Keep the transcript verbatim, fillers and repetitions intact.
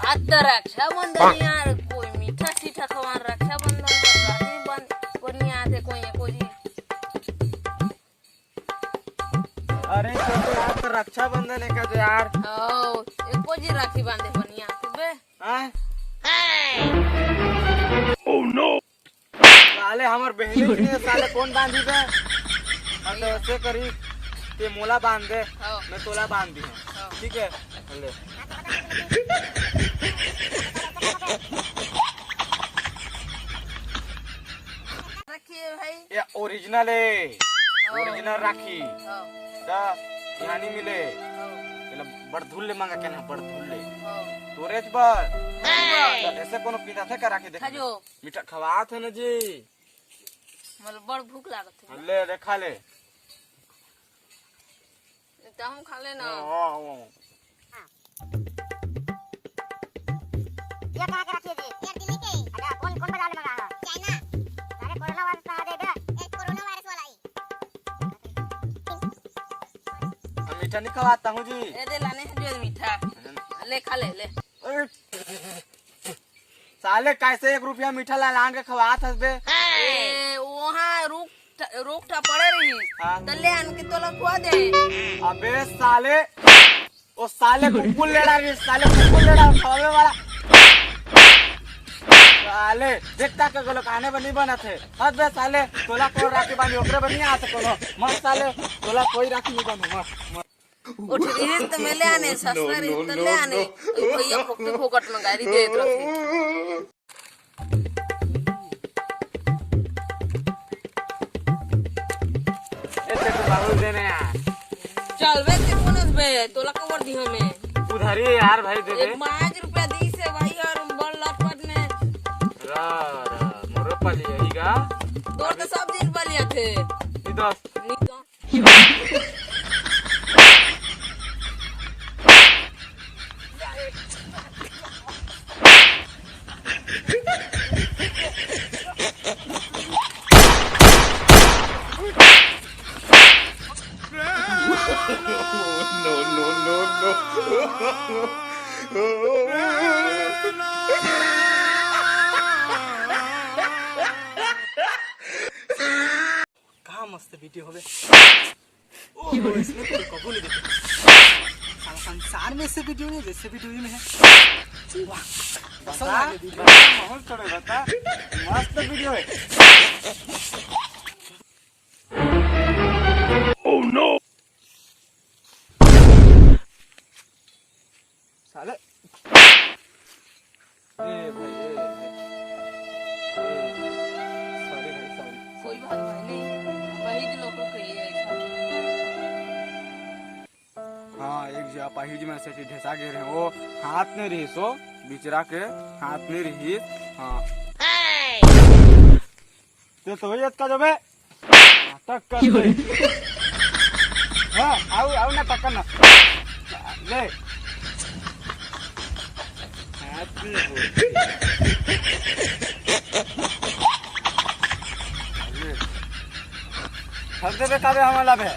आज तो रक्षाबंधन यार, कोई मीठा सीठा खवान, रक्षाबंधन पर राखी बन, बनिया थे कोई, कोई। अरे छोटे, आज तो रक्षाबंधन है का यार? ओ, एको जी राखी बांधे बनिया थे बे। हाँ? साले हमर बहनी के साले कौन बांधी बे? हम तो ऐसे करी, ते मोला बांध दे, हाँ। मैं तोला बांध दी हूँ। हाँ। ठीक है? ले। रखिए भाई। ये ओरिजिनल है। हाँ। ओरिजिनल राखी। हाँ। ता यहाँ नहीं मिले। हाँ। एला बड़ धुल ले मांगा के ना, बड़ धुल ले। हाँ। तोरेच बर। हाँ। ऐसे कोनो पीता थे का राखी देखा? खा जो। मीठा खवात है ना जी। मतलब बड़ भूख लागत है। ले, ले, खा ले। तो हम खा लेना। हाँ, हाँ, हाँ। ये कहाँ के रखिए जी? ये दिल्ली के। अच्छा, कौन, कौन बाजार में मंगाया है? चाइना। अरे, कोरोना वायरस कहाँ दे दे? ये कोरोना वायरस वाला ही। हम मीठा नहीं खवाता हूँ जी। ये दे लाने हैं जो मीठा। ले, खा ले, ले। अरे, साले कैसे एक रुपया मीठा ला लान के खवात हस बे? ए, वहाँ रोक ठ-, रोक ठा पड़े रही। हाँ। त ले आन के तोला खुआ दे। अबे साले, ओ साले कुकुर लेड़ा रे, साले कुकुर लेड़ा खवावे वाला। साले, देखता के गोलो कहने बनी बनत है। हद बे साले, तोला कोई राखी बांधी, ओकरे बनी आते कोनो। मत साले, तोला कोई राखी नहीं बांधू, मत, मत। उठ रही तो मैं ले आने, ससुर रही तो ले आने। भैया फोकट फोकट में गाली देत रहे। ए, ते तो बाबू देने यार। चल बे, ते कौन हस बे? तोला कवर दी हमें। उधारी है यार भाई, दे दे। एक पाँच रुपया दी से भाई और बड़ लटपट में। रा, रा, मोरो पाली यही का। तोर तो सब दिन पालिया थे। नी दस। नी दस। No, no, no, no। कहाँ मस्त वीडियो होवे। ओहो, इसमें तो कबूल नहीं देते। साला संसार में ऐसे वीडियो नहीं जैसे वीडियो में है। वाह, पसंद आ गया वीडियो। बता, माहौल थोड़ा बता। मस्त वीडियो है। Oh no! साले। ए भाई, ए भाई। ए, sorry भाई, sorry। कोई बात भाई नहीं, वही तो लोगों को ये ऐसा। हाँ, एक जो अपाहिज में से ढेसा गे रहे, वो हाथ नहीं रही सो, बिचरा के हाथ नहीं रही। हाँ। ते तो वही अतका जबे। नाटक कर दे। हाँ, आऊ, आऊ ना टक्कर ना। ले। Happy birthday। ले। ठग देबे काबे हमला बे।